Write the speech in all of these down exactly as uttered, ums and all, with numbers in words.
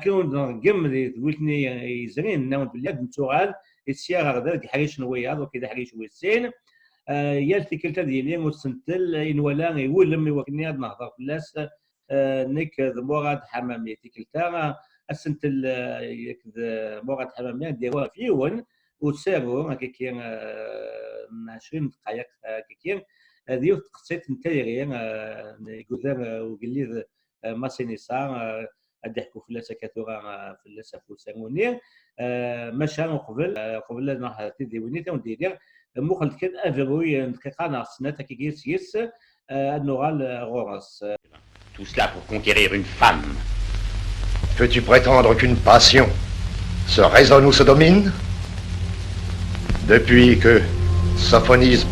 Akken ur d-nṛeggem di tewwurt-nni yezrin, nnan-awen-d belli ad nettuɣal i sya ɣer da deg uḥric n wiyaḍ, wagi d aḥric wis sin. Eh, yal tikkelt ad yili usentel i nwala iwulem i wakken ad nehḍer fell-as, eh, nekk d Murad Ḥamami. Tikkelt-a, eh, asentel, eh, akked, eh, Murad Ḥamami ad d-yawi ɣef yiwen usaru, akkaki, eh, n ɛecrin dqayeq, eh, akkaki, eh, d yiwet n tqeṣṣiṭ n tayri, eh, n yigudar, eh, ugellid, eh, Masinisa, eh, ad d-iḥku fell-as akka tura, eh, fell-as ɣef usaru-nni. Eh, maca uqbel, eh, uqbel ad nruḥ ɣer tidiwin-nni, ad wen-d-iniɣ, muqlet kan abruy n dqiqa neɣ snat akkaki seg-s, eh, ad nuɣal, eh, ɣur-s. Tout cela pour conquérir une femme. Peux-tu prétendre qu'une passion se raisonne ou se domine ? Depuis que Sophonisbe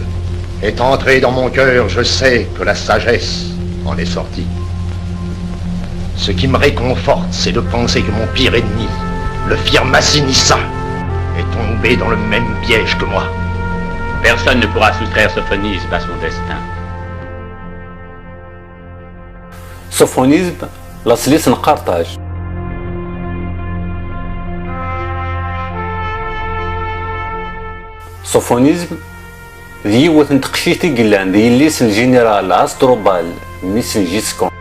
est entré dans mon cœur, je sais que la sagesse en est sortie. Ce qui me réconforte, c'est de penser que mon pire ennemi, le fier Massinissa, est tombé dans le même piège que moi. Personne ne pourra soustraire Sophonisbe à son destin. Sophonisbe, laṣel-is n Qarṭaj. Sophonisbe d yiwet n teqcict i yellan d yelli-s n Général Asdrubal, mmi-s n Giscon.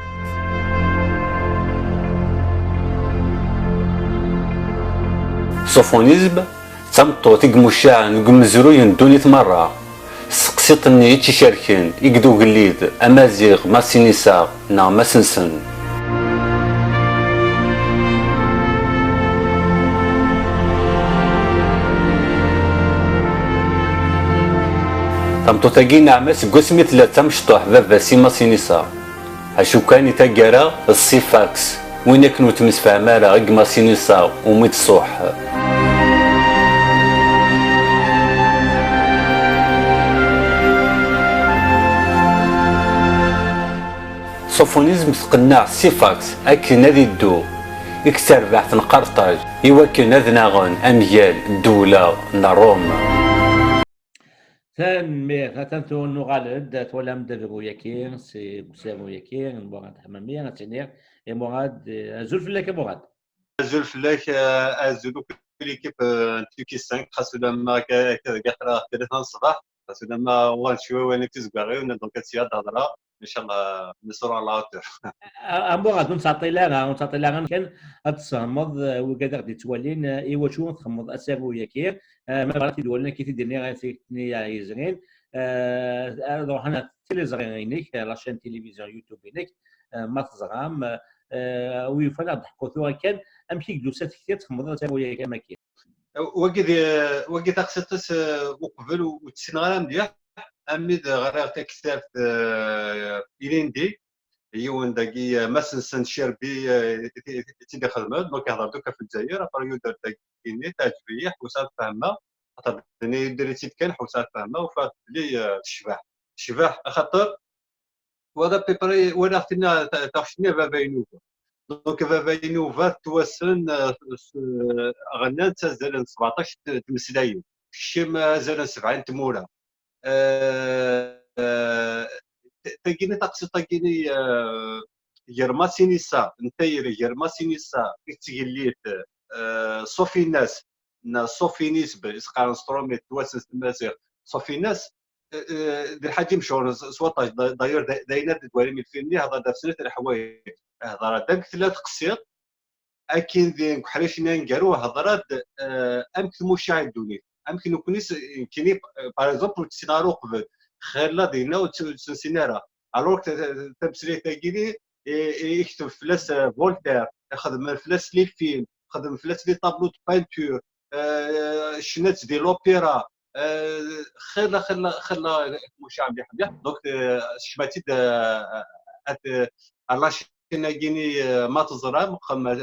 Sophonisbe d tameṭṭut i imucaɛen deg umezruy n ddunit merra. S teqsiṭ-nni i tt-icerken i d ugellid amaziɣ Masinisa neɣ Masensen. Tameṭṭut-agi neɛma seg wasmi tella d tamecṭuḥt, baba-s i Masinisa. Acu kan, i taggara, d Sifax, win akken ur temsefham ara i Masinisa umi tṣuḥ. Sophonisbe tqenneɛ Sifax akken ad iddu deg terbaɛt n Qarṭaj i wakken ad naɣen amgal n ddewla n Ṛum. Tanemmirt. Atan tura nuɣal-d, twalam-d abru-yaki, seg usaru-yaki n Murad Ḥamami, ad tiniḍ i Murad, eh, azul fell-ak a Murad. Azul fell-ak, eh, azul akk i l'équipe, eh, n Tuki cinq, xas ulamma akka, akka deg axir ɣef tlata n ṣṣbeḥ, xas ulamma uɣal cwiya wayen akka tizeggaɣin, donc ad tt-yad hedra, inchallah, nesru à la hauteur. A, a Murad, ur nettɛeṭṭil ara, ur nettɛeṭṭil ara kan ad tessehmeḍ, eh, wigad i ɣ-d-yettwalin, eh, i wacu txedmeḍ asaru-yaki, eh, ma bɣan ad t-id-walin, akka i t-id-nniɣ, i tikkelt-nni yezrin, eh, ad ruḥen ar tiliẓri-inek, eh, la chaîne télévision YouTube-inek, eh, ma teẓram, eh, wi yufan ad d-ḥku tura kan amek i d-tusa tekti ad txedmeḍ asaru-yaki am wagi. Wagi d, wagi taqsiṭ-is, eh, uqbel ur, ur tt-ssineɣ ara mliḥ, armi d ɣriɣ taktabt, eh, ilindi, yiwen dagi, eh, Masensen Cerbi, eh, i, i, i tt-id-ixedmen, donc ihder-d akk ɣef Lezzayer, après yuder dagi-nni, teɛǧeb-iyi, ḥusseɣ ad fehmeɣ, xaṭer d-nni yuder-itt-id kan, ḥusseɣ ad fehmeɣ, ufiɣ belli, eh, tecbeḥ. Tecbeḥ, axaṭer wa d à peu près, walaɣ-t-nni ta-, taɣect-nni baba inuba. Donc baba inuba tettwassen, eh, s, eh, ɣennan s azal n sbeɛṭac n tmeslayin. Tekcem azal n sebɛa n tmura. Eh, eh, t-, tagini, taqsiṭ-agini, eh, gar Masinisa, n tayri, gar Masinisa i d tgellidt, eh, Sofinas, neɣ Sofinisbe, i s-qqaren s trumit, tettwassen s tmaziɣt, Sofinas, eh, eh, d lḥaǧa mechuṛen s, s waṭas. D-, d'ailleurs, d, d ayen ad d-twalim lfilm-nni, hḍer-d ɣef snat n leḥwayeǧ. Hḍer-d amek tella teqsiṭ, akin di, deg uḥric-nni aneggaru, hḍer-d, eh, amek tmucaɛ ddunit, amek nekni s-, nekkini, eh, par exemple, ur tt-ssineɣ ara uqbel, xilla dinna ur tt-, ur tt-nessin ara. Alors que ta-, ta-, tameslayt-agi, i, i, ikteb fell-as, eh, Voltaire, xedmen fell-as les films, xedmen fell-as les tableaux de peinture, eh, ccna-tt di l'opéra, eh, xilla, xilla, xilla, mucaɛ mliḥ, mliḥ. Donc, eh, tecma-tt-id, eh, at, eh, à la chaîne-agi-ni, eh, ma teẓram, xam, eh,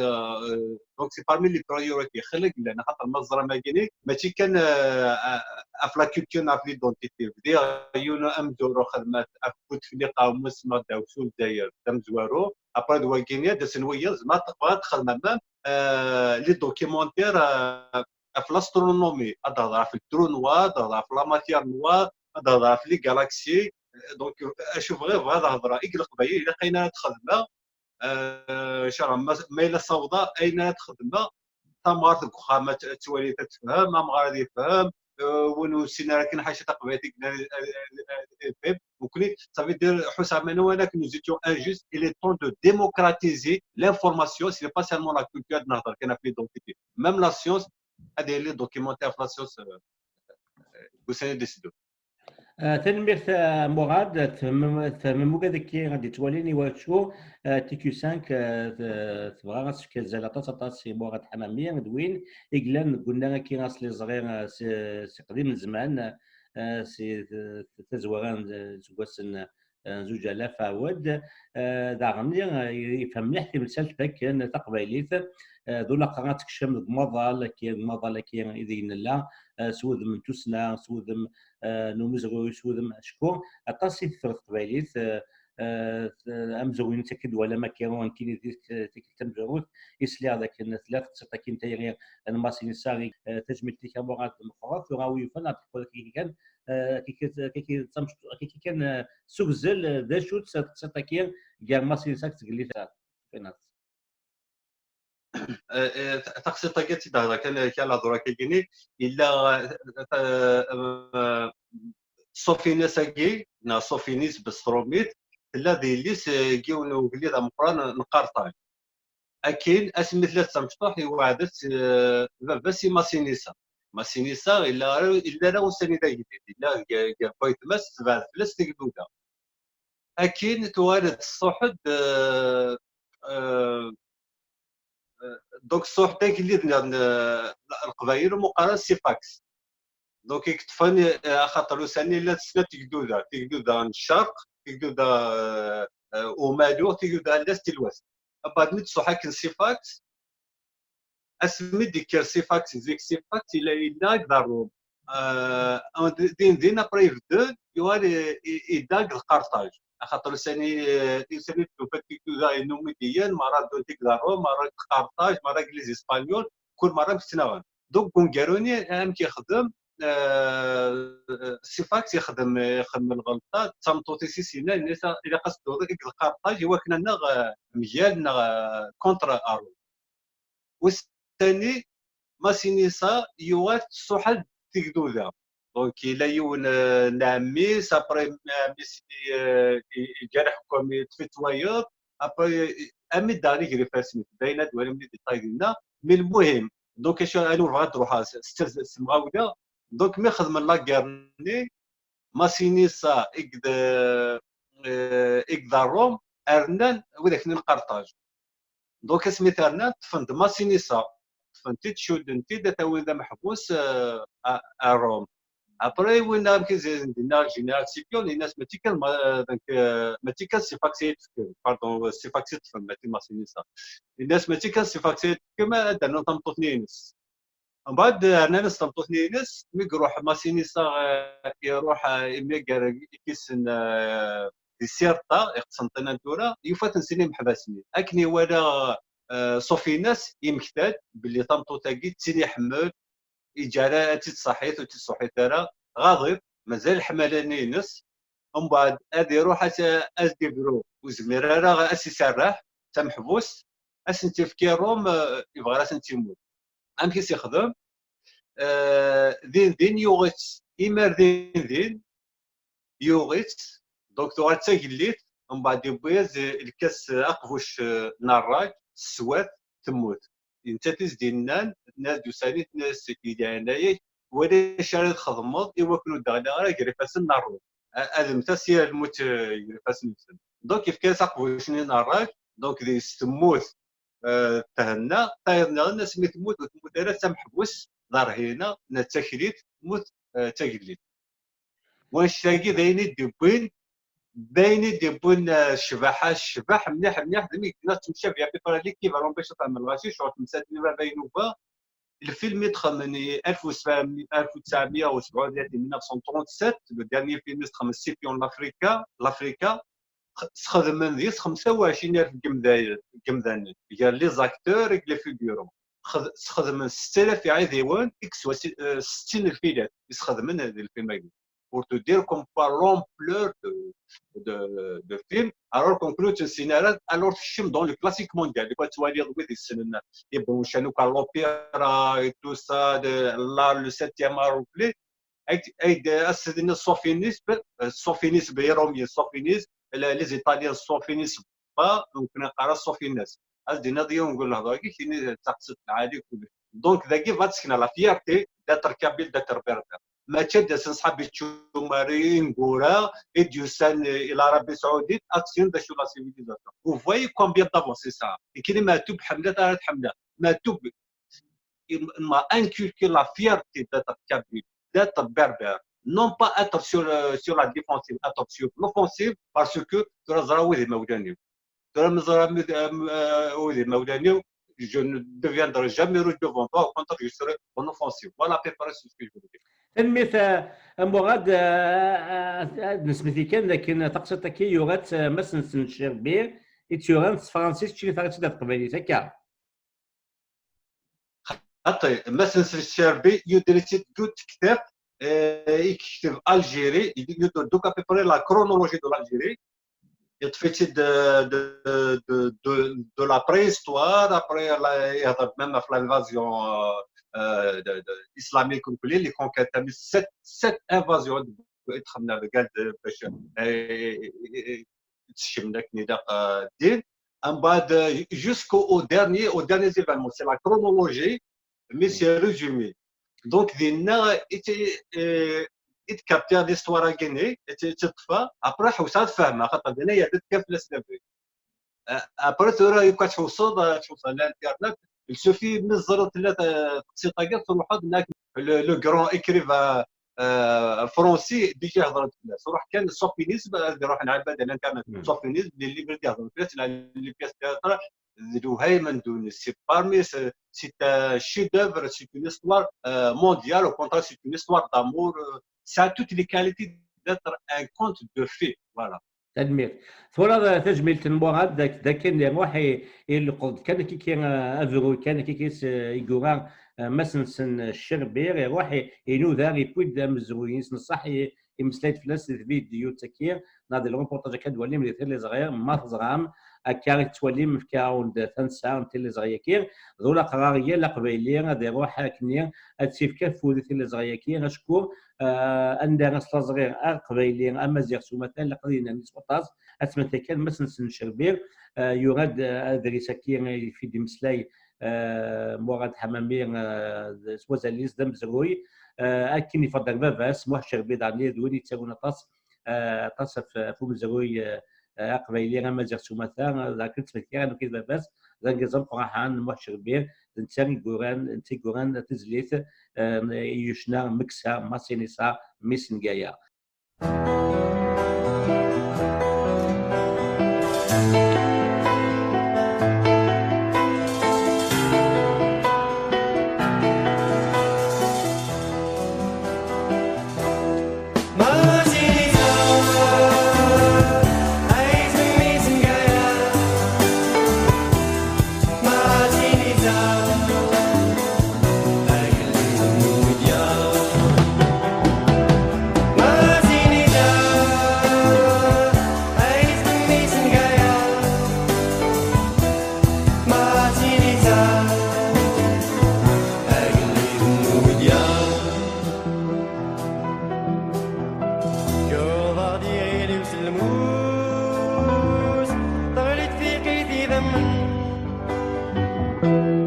donc c'est parmi les priorités. Xilla yellan, axaṭer ma teẓram agi-ni, mačči kan, eh, ɣef la culture, ɣef l'identité. Bdiɣ yiwen amezwaru xedmeɣ ɣef Butefliqa, Musemmeɣ Dawsu, Lezzayer, d amezwaru. Après d wagi-ni, ad d-asen wiyaḍ, zemreɣ ad xedmeɣ même, euh, les documentaires, euh, ɣef l'astronomie, ad d-hḍeṛ ɣef le trou noir, ad d-hḍeṛ ɣef la matière noire, ad d-hḍeṛ ɣef les galaxies. Donc, acu bɣiɣ, bɣiɣ ad hḍeṛ i Leqbayel, ilaq ayen ara d-xedmeɣ. Euh, Caraɛ, ma, ma yella ssawḍeɣ ayen ara txedmeɣ, tamɣart deg uxxam ad, ad twali, ad tefhem, amɣar ad yefhem, eh, win ur nessin ara akken ḥaca taqbaylit i yellan ad, ad, ad, ad yefhem. Nekkni, ça veut dire, ḥusseɣ mani wala que nous étions injustes, il est temps de démocratiser l'information, ce n'est pas seulement la culture, ad nehder kan ɣef l'identité. Même la science, ad yili documentaire ɣef la science, euh, euh, deg ussan i d-iteddun. Ah, tanemmirt, ah, Murad. Tfehmem, tfehmem ula d akka ad d-yettwalin i wacu, ah, T Q cinq, ah, t-, tebɣa ad tefk azal aṭas, aṭas i Murad Ḥamami d win i yellan deg unnar-agi asliẓri, ah, s, s qdim n zzman, ah, si t-, tazwara n, seg wass n, ah, zuǧ alaf ɛawed. Ah, daɣen, ah, yefhem mliḥ timsalt akken taqbaylit, ah, d ulaqqa ad tekcem deg umaḍal, akken, deg umaḍal akken ideg nella, ah, s wudem n tussna, s wudem eh, n umezruy s wudem. Acku aṭas i teffer teqbaylit, eh, eh, amezruy-nni akka i d-twalam akka, nekkini di tikkelt tamezwarut i sliɣ d akken tella teqsiṭ akkin tayri n Masinissa, eh, tajmilt-ik a Murad meqqret, tura wi yufan ad teqqiḍ akka kan, eh, akka kan, akka kan, eh, s ugzel, eh, d acu-tt teqsiṭ akkin gar Masinissa akked tgellidt. Eh, eh, ta-, taqsiṭ-agi ad tt-id-hḍeṛ kan, eh, kra lehḍur akka-gini, yella, eh, eh, eh, Sofinis-agi, neɣ Sofinis bes trumit, tella d yelli-s, eh, n yiwen ugellid ameqqran n Qarṭaj. Akin, asmi tella d tamecṭuḥt, iweɛɛed-tt, eh, baba-s i Masinisa. Masinisa, yella ara, yella ara ussan-nni d agellid, yella gar, gar wayetma-s, tebɛed fell-as tegduda. Akin tuɣal tṣuḥ-d, euh, euh, euh, donc tṣuḥ-d agellid n, n, n Leqbayel umi qqaren Sifax. Donc i yeṭṭfen, euh, axaṭer ussan-nni llant snat tegduda, tegduda n ccerq, tegduda, euh, euh, umalu, tegduda n last i lwest. Abad mi d-tṣuḥ akken Sifax, asmi d-yekker Sifax, zik Sifax yella, yella deg Ṛum. Euh, din din après ibeddel, yuɣal i-, i-, idda deg Qarṭaj. Axaṭer ussan-nni, euh, ussan-nni d-tufa tigduda n Inumidiyen, merra ddun deg Ṛum, merra deg Qarṭaj, merra deg les Espagnols, kul merra mketnaɣen. Donc ungaru-nni amek yexdem, euh, Sifax yexdem, yexdem lɣelṭa, d tameṭṭut-is i s-yenna, yenna-as ilaq ad tedduḍ deg Qarṭaj i wakken ad neɣ, euh, mgal neɣ, euh, contre Ṛum. Ussan-nni, Masinisa yuɣal tṣuḥ-d tegduda. Donc, yella yiwen, euh, n ɛemmi-s, après, ɛemmi-s i, euh, i, ijerḥ comme yeṭṭef-it wayeḍ, après, euh, armi d-daɣen iger ifassen-is, d ayen ad twalim les détails dinna, mais lmuhim, donc, acu, anwa bɣa ad ruḥeɣ s, s, s, s temɣawla, donc, mi xedmen la guerre-nni, Masinisa i d, euh, i d Ṛum, rnan widak n Qarṭaj. Donc, asmi t-rnan, ṭṭfen-d Masinisa, ṭṭfen-t-id, cudden-t-id, ad t-awin d ameḥbus, euh, à, à Rome. Après, win amek i s-yenna général Scipion, yenna-as mačči kan, euh, donc, euh, mačči kan Sifax i d-tefkem, pardon, Sifax i d-tefkem, mačči Masinisa. Yenna-as mačči kan Sifax i d-tefkem, ad d-rnun tameṭṭut-nni-ines. Mbeɛd rnan-as tameṭṭut-nni-ines, mi iruḥ Masinisa, eh, iruḥ, eh, imegger ikisen, eh, di Sirta, iqsenṭin n tura, yufa-ten sin imeḥbas-nni. Akken iwala, eh, Sofinas, yemmekta-d belli tameṭṭut-agi d tin iḥemmel, iǧǧa ara ad tt-id-tṣaḥit, ur tt-id-tṣuḥḥit ara, ɣaḍ-it, mazal leḥmala-nni-ines, mbeɛd ad iruḥ ad, ad s-d-ibru, ur yezmir ara ad s-iserreḥ, d ameḥbus, ad sen-tt-ifk i Ṛum, eh, yebɣa ara ad tent-immut. Amek i s-ixdem? Eh, din din yuɣ-itt, imar din din yuɣ-itt, donc tuɣal d tagellidt, mbeɛd yewwi-as, eh, lkas, eh, aqbuc, eh, n ṛṛay, teswa-t, temmut. D nettat i s-d-yennan, tenna-as-d ussan-nni, tenna-as di leɛnaya-k, wali acu ara txedmeḍ i wakken ur d-ɣliɣ ara gar ifassen n Ṛṛum. A-, ad mmteɣ s yir lmut, eh, gar ifassen-nsen. Donc yefka-as aqbuc-nni n ṛṛay, donc deg-s temmut, eh, thenna, tayeḍ nniḍen asmi temmut ur temmut ara d tameḥbust, d arhina, neɣ d taklit, temmut, eh, d tagellidt. Wanect-agi d ayen i d-iwwin, d ayen i d-iwwin, eh, ccbaḥa, ccbaḥ mliḥ, mliḥ, d mi yenna temcabi à peu près l'équivalent bac ad tfehmem lɣaci, ccɣel temsalt n baba inuba, lfilm i d-xedmen i alef u tesɛemya, alef u tesɛemya u sebɛa u tlatin, mille neuf cent trente-sept, le dernier film i d-xedmen Scipion l'Africa, l'Africa, sxedmen deg-s xemsa u ɛecrin alef n yimda-, n yimdanen, gar les acteurs et les figurants. Xed-, sxedmen setta alaf iɛidiwen i yeswa si-, eh, settin lfilat i sxedmen di lfilm-agi. pour te dire comme quoi l'ampleur de, de, de film, alors qu'on peut continuer, alors que je suis dans le classique mondial, quoi, tu vois, les, les, les, les, les, l'opéra et tout ça, de, là, le septième art, ayen, ayen, ass-a, ṣṣufinisme, ṣṣufinisme, les Romains, ṣṣufinisme, les Italiens, ṣṣufinisme, donc, on a un ṣṣufinisme. Ad d-tiniḍ yiwen n lehḍur-agi, kini d taqsiṭ lɛali kullec. Donc, dagi va tesken la fierté d'être kabyle, d'être berbère. Mačči ad d-asen ṣṣḥab iččumar, ineggura, i d-yusan i Larabie Saoudite, ad tessin d acu la civilisation. Vous voyez combien d'avancées ça a. Kini Matoub ḥemmlet ara tḥemmlet. Matoub, il m'a inculqué la fierté d'être kabyle, d'être berbère. Non pas être sur, euh, sur la défensive, être sur l'offensive, parce que tura ẓriɣ wid imawlan-iw. Tura mi ẓriɣ wid, euh, wid imawlan-iw, je ne deviendrai jamais rouge de vent. Au contraire, je serai en offensive. Voilà à peu près ce que je voulais dire. Tanemmirt, a, a Murad, a, a, a, ad nesmekti kan dakken taqsiṭ-agi yuɣ-itt, a, Mass-nsen Cerbir, i tt-yuran s tefransist, keččini terriḍ-tt-id ɣer teqbaylit, akka? Xaṭi, Mass-nsen Cerbir, yuder-itt-id deg tektabt, eh, i yekteb Algérie, yuder donc à peu près la chronologie de l'Algérie, yeṭṭef-itt-id de, de, de, de, de la préhistoire, après, la, il y a même l'invasion, euh, euh, de, de, islamique, les conquêtes, sept, sept invasions, de, de, de, de, de, de, de, de, de, jusqu'au au dernier, au dernier événement. C'est la chronologie, mais c'est résumé. Donc, dinna, i t-, euh, i d-capter l'histoire à Guinée, i t-, i t-, après, ḥewseɣ ad fehmeɣ, xaṭer dinna, il y a des kaf la semaine. Euh, après, tura, yuka tḥewseḍ, euh, tḥewseḍ à l'internet, il suffit, mi ẓriɣ tella, euh, taqsiṭ-agi, truḥeḍ, le, le grand écrivain, euh, français, déjà, hḍren fell-as. Ruḥ kan, ṣṣufinisme, ad iruḥ nɛebba à l'internet. Hmm. Ṣṣufinisme, les livres, hḍren fell-as, la, les pièces théâtrales, d Lewhayem n Ddunit. C'est parmi, c'est, c'est un chef-d'œuvre, c'est une histoire, euh, mondiale, au contraire, c'est une histoire d'amour, euh, ça a toutes les qualités d'être un conte de fées. Voilà. Tanemmirt. Twalaḍ, eh, tajmilt n Murad, d ak-, d akken iruḥ i, ileqqeḍ-d kan akiki, eh, abruy kan akiki s, eh, igura, eh, Mass-nsen Cerbir, iruḥ i, inuda, iwwi-d amezruy-is n ṣṣeḥ i, imeslay-d fell-as di vidéo-agi, neɣ di lreportaj akka d-twalim di tiliẓri, ma teẓram, akka i tettwalim, fkiɣ-awen-d tansa n tiliẓri-agi, d ulaqrar yal aqbayli ad iruḥ akkenni ad tt-ifk afud i tiliẓri-agi, acku, eh, anda ara s-laẓri aqbayli, amaziɣ s umata, ilaq ad yennerni s waṭas, ad tmata kan Mass-nsen Cerbir, eh, yura-d, eh, adris-agi, eh, i d-imeslay, eh, Murad Ḥamami, eh, d-, s wazal-is d amezruy, eh, akken yeffeɣ-d ar baba-s, Muḥ Cerbir, daɣen d win yettagun aṭas, eh, aṭas ɣef, ɣef umezruy, eh, eh, aqbayli, amaziɣ s umata, eh, d akken ttmektiɣ, anwa i d baba-s, d argaz ameqqran, Muḥ Cerbir, d netta i yuran, d netta i yuran tizlit, eh, i yucna Meksa, Masinisa, Missengaya. Yuḍer-d yiɣil-iw s lmus, teɣli tfiqit idammen.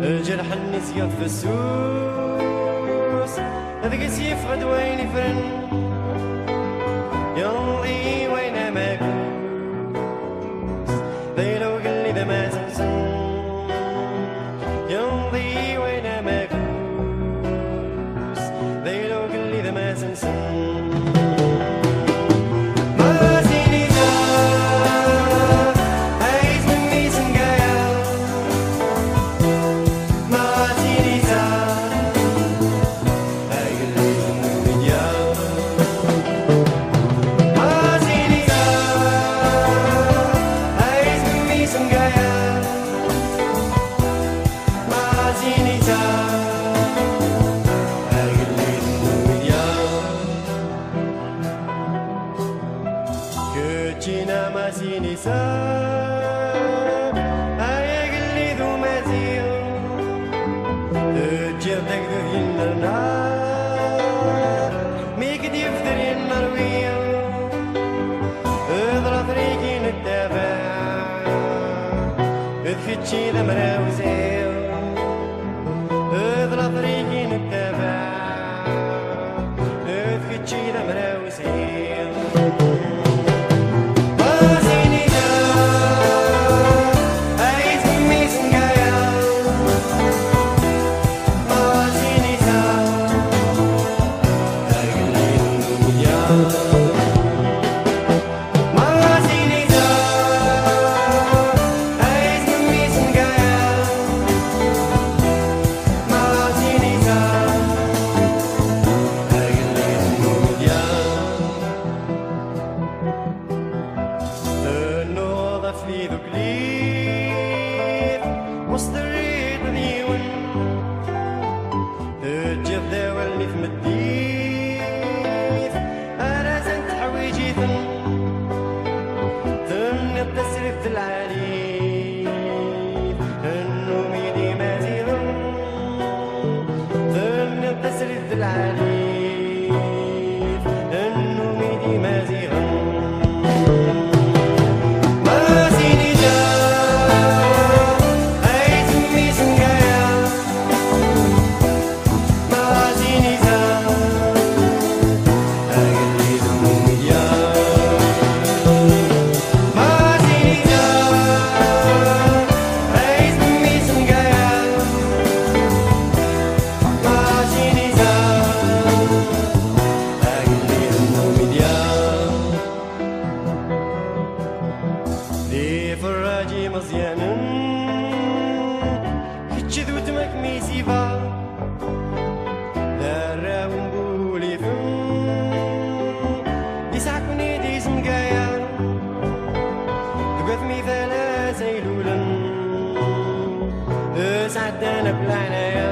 Lǧerḥ-nni seg-i fessus, deg-s yeffeɣ-d wayen ifren. Yenḍi wayen amagus, d ayla ugellid amazenzen. Yenḍi wayen amagus, d ayla ugellid amazenzen. Dagdud yennerna, mi k-d-yefter yennerwi, d later-igi nettabaɛ, d kečč i d amraw-iw, d later-igi nettabaɛ, d kečč i d amraw-iw. Tennuḍ ɣef tiduklit, ur s-terriḍ d yiwen. Teǧǧiḍ-d awal i tmeddit, ar azal teḥwiǧ-iten. Tenniḍ tasrit d lɛali, tennumi d imaziɣen. Tenniḍ tasrit d lɛali, tennumi d imaziɣen. Mazinita, ay temmi sengaya. Mazinita, agellid n umedya. Mazinita, ay temmi sengaya. Mazinita, agellid n umedya. D iferraǧ imeẓyanen, kečč d weltma-k mi ziba, d arraw n Bulifen, yesɛa-ken-id isemgaya, deg watmi talas ay lulen, sɛeddan akk leɛnaya.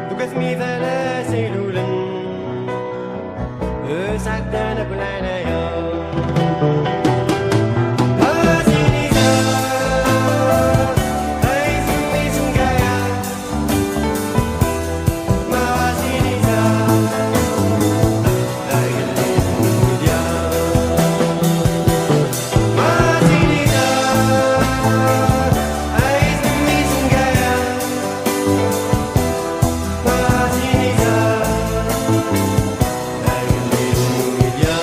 Deg watmi d alas ay lulen, sɛeddan akk leɛnaya. Mazinita, ay temmi sengaya. Mazinita, ay yelli n umedya. Mazinita, ay temmi sengaya. Mazinita, ay yelli n umedya.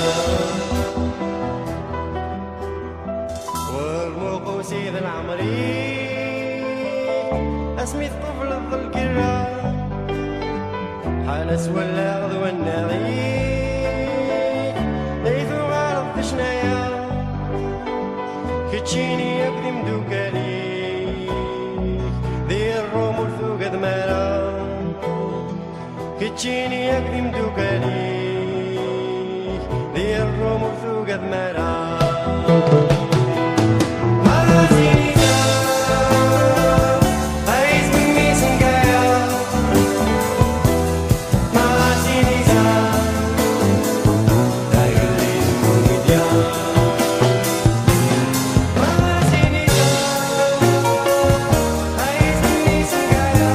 Wermuqu Sid Lɛemri, asmi tqubleḍ d lgirra, ḥala s wallaɣ d wannaɣ-ik, ay tuɣaleḍ d ccnaya. Keččini akk d imdukal-ik, di Ṛum ur tugadem ara. Keččini akk d imdukal-ik, di Ṛum ur tugadem ara. Mazinita, ay tmemmi sengaya. Mazinita, ay yelli n umedya. Mazinita, ay tmemmi sengaya.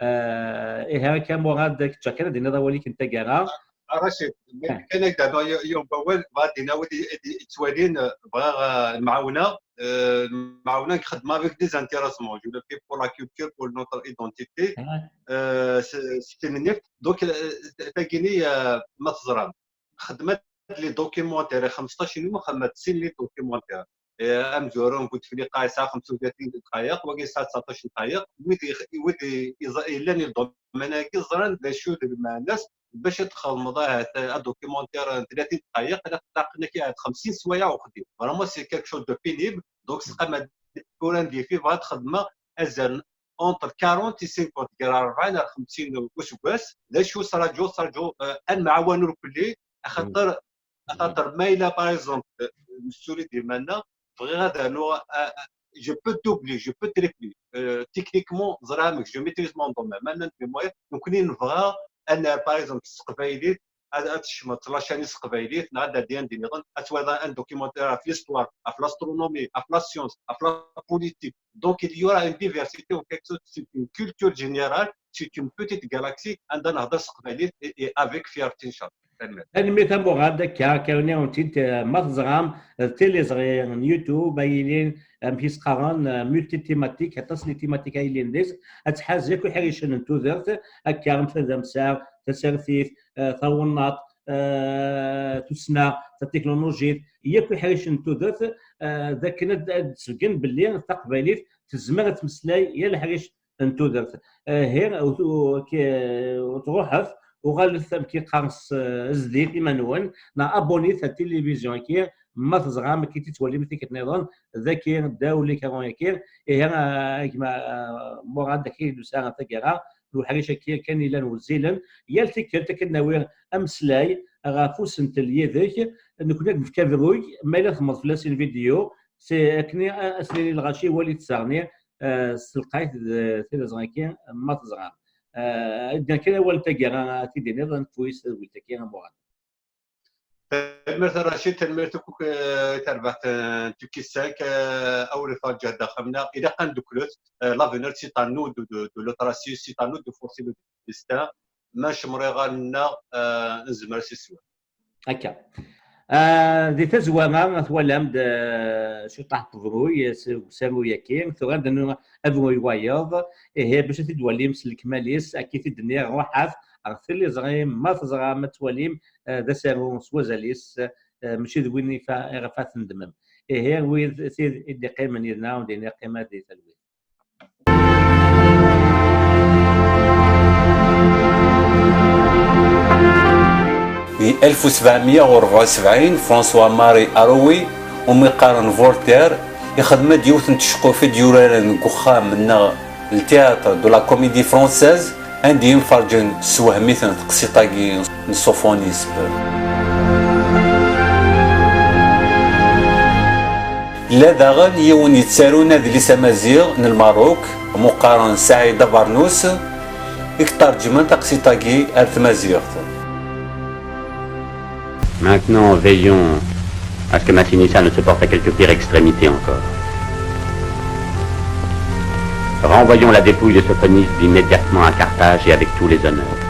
Eh, ihi akka, Murad, kečč kan ad d-tiniḍ awal-ik n taggara. Ah, Racid, ma kan ad k-d-hduɣ yiwen n wawal, bɣiɣ ad d-iniɣ wid i, i, i yettwalin, eh, bɣiɣ, eh, lemɛawna, eh, lemɛawna i nxeddem avec des intéressants, je le fais pour la culture, pour notre identité, eh, s, s tin-nni. Donc, eh, tagini, eh, ma teẓram, xedma-d les documentaires, xemseṭṭac n yum, xedma-d sin les documentaires. Eh, amezwaru n Bu Tefliqa yesɛa xemsa u tlatin dqayeq, wagi yesɛa tseɛṭac dqayeq. Wid i, wid i, i, yellan i le domaine-agi ẓran d acu d lmeɛna-s. Bac ad txedmeḍ ahat adocumentaire n tlatin dqayeq, ilaq, ilaq-ak ahat xemsin sswayeɛ uxeddim. Vraiment, c'est quelque chose de pénible. Donc, c'est comme un défi, va être, entre quarante et cinquante, ger rebɛin ar xemsin useggas. D acu s raǧu, s raǧu, euh, ad nemɛawan irkelli, axaṭer, axaṭer ma yella, par exemple, euh, nessuli-d iman-nneɣ, bɣiɣ ad rnuɣ, euh, euh, je peux doubler, je peux tripler. Euh, techniquement, ẓriɣ amek, je maîtrise mon domaine. Ma llant les moyens, nekkni nebɣa ad nerr, par exemple, s teqbaylit, ad, ad tecmeḍ la chaîne s teqbaylit, neɣ ad d-taddi anda nniḍen, ad twaliḍ un documentaire ɣef l'histoire, ɣef l'astronomie, ɣef la science, ɣef la politique. Donc, il y aura une diversité, en quelque sorte, c'est une culture générale, c'est une petite galaxie, anda nehder s teqbaylit et, et avec fierté, inchallah. Tanemmirt. Tanemmirt a Murad, akka, kawni-awen-tt-id, eh, ma teẓram, eh, d tiliẓri n YouTube, ay ilin, amek i s-qqaren, eh, multi-thématique, aṭas n les thématiques ay ilin deg-s, ad tḥaz yakk iḥricen n tudert, akka am tadamsa, tasertit, eh, tawennaṭ, eh, tussna, tatiknulujit, yakk iḥricen n tudert, eh, d akken ad, ad d-sbeggen belli taqbaylit tezmer ad tmeslay yal aḥric n tudert. Ahi, ur tu-, ki-, ur truḥet, uɣalet amek yeqqar s, eh, zdit iman-nwen, neɣ abonnit ar tilivizyu-agi, ma teẓram akken tettwalim tikkelt nniḍen, dagi, ddaw l'écran-agi. Ihi, a gma, eh, Murad, dagi i d-ussan taggara, n uḥric-agi kan yellan wezzilen. Yal tikkelt akken nawi ameslay ɣef usentel yid-k, nekkni ad nefk abruy, ma yella txedmeḍ fell-as une vidéo, c'est akken a-, as-nini lɣaci wali tsaɣni, eh, s telqayt d tiliẓri-agi, ma teẓram. Eh, ad d-nefk awal n taggara, a t-id-tiniḍ, ad nefk wis tadwilt-agi, a Murad. Tanemmirt a Racid, tanemmirt akk, eh, i terbaɛt, eh, n Tukisak, eh, awer iferǧ ǧehd axxam-nneɣ, ilaq ad nduklet, eh, l'avenir c'est à nous de, de, de le tracer, c'est à nous de forcer le destin, ma ncemmer iɣallen-nneɣ, eh, nezmer ad s-iswen. Akka. Ah, di tazwara, twalam-d, eh, ciṭaḥ n ubruy, eh, s usaruy-agi, tura ad d-nernu abruy wayeḍ, ihi, bac ad t-id-twalim s lekmal-is, akka i t-id-nniɣ, ruḥet ɣer tiliẓri, ma teẓram ad twalim, eh, d asaru s wazal-is, eh, mačči d win ifa-, iɣef ad tendemem. Ihi, wid, tid i d-iqqimen yid-neɣ, ur d-ini qqim ad di talwit. Di alef u sebɛemya u rebɛa u sebɛin, François Marie Arouet, umi qqaren Voltaire, ixdem-d yiwet n tceqqufit d-yuraren deg uxxam-nneɣ, le Théâtre de la Comédie Française, anda i mferǧen, tessewhem-iten teqsiṭ-agi n Sofonispe. Yella daɣen yiwen yettarun adlis amaziɣ n Lmerruk, umi qqaren Saɛid Abernus, i yettṛeǧmen taqsiṭ-agi ar tmaziɣt. Maintenant, veillons à ce que Masinissa ne se porte à quelque pire extrémité encore. Renvoyons la dépouille de Sofonispe immédiatement à Carthage et avec tous les honneurs.